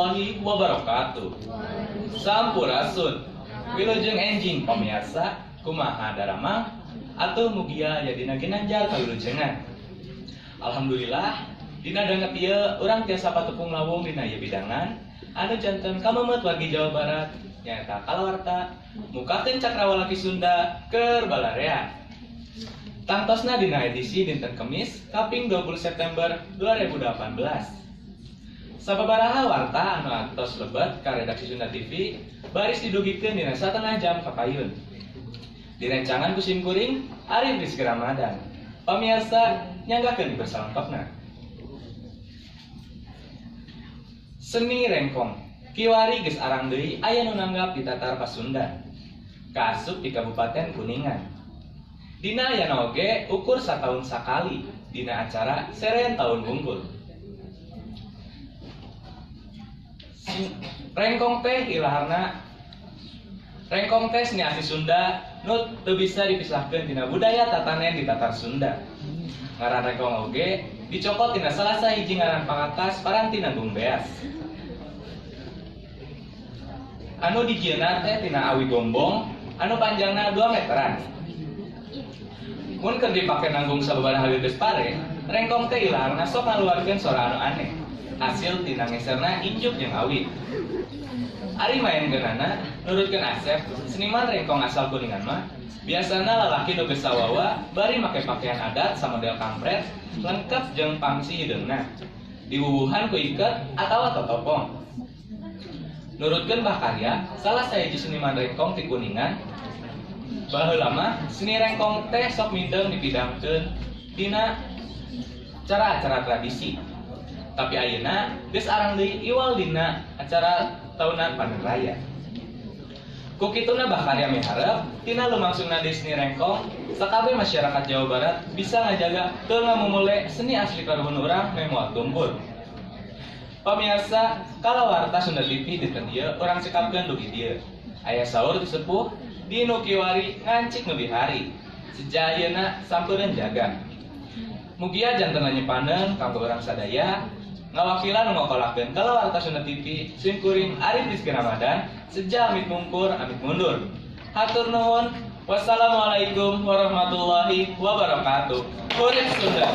Warahmatullahi wabarakatuh. Sampurasun. Wilujeng enjing pamirsa, kumaha daramang atuh, mugia aya dina ginanjar kawilujengan. Alhamdulillah, dina danget ieu urang tiasa patepung lawung dina ieu bidangan anu janten kameumeut wargi Jawa Barat, nyaeta Kalawarta, mukakeun cakrawala Ki Sunda keur balarea. Tangtosna dina edisi dinten Kemis kaping 20 September 2018. Sababaraha warta anu atos lebet ka redaksi Sunda TV baris didugikeun dina satengah jam kapayun. Direncangan ku sim kuring Arif Rizky Ramadan. Pamiarsa, nyanggakeun salengkapna. Seni rengkong kiwari geus arang deui aya nu nanggap di Tatar Pasundan. Kaasup di Kabupaten Kuningan. Dina ayana oge ukur sataun sakali dina acara Serean Tahun wungkul. Rengkong teh ilaharna. Rengkong teh seni asli Sunda nu teu bisa dipisahkeun tina budaya tatanen di Tatar Sunda. Ngaran rengkong oge dicokot tina salah sahiji ngaran pangatas paranti nanggung beas. Anu dijieunna teh tina awi gombong anu panjangna 2 meteran. Mun keur dipake nanggung sababaraha geus pare, rengkong teh ilaharna sok ngaluarkeun sora anu aneh. Hasil tina ngeserna injuk jeung awi. Ari maenkeunana nurutkeun Asep, seniman rengkong asal Kuningan mah, biasana lalaki nu geus sawawa bari make pakaian adat samodel kampret lengkap jeung pangsi hideungna. Diwuwuhan ku iket atawa totopong. Nurutkeun Bah Karya, salah sahiji seniman rengkong ti Kuningan, baheula mah seni rengkong teh sok mindeng dipidangkeun dina acara-acara tradisi. Tapi ayeuna geus arang deui iwal dina acara tahunan panen raya. Ku kituna Bah Karya miharep tina lumangsungna deui seni rengkong, sakabeh masyarakat Jawa Barat bisa ngajaga teu ngamumule seni asli karuhun urang meh moal tumbur. Pamirsa, Kalawarta Sunda TV dinten ieu urang cekapkeun dugi dieu. Aya saur ti sepuh di nu kiwari ngancik nu bihari. Seja ayeuna sampeureun jaga. Mugia janten lanyepaneun kanggo urang sadaya. Ngawakilan nu ngokolakeun Kalawarta Sunda TV, sim kuring Arif Rizky Ramadan, seja amit mungkur amit mundur. Hatur nuhun. Wassalamualaikum warahmatullahi wabarakatuh. Kuring Sunda.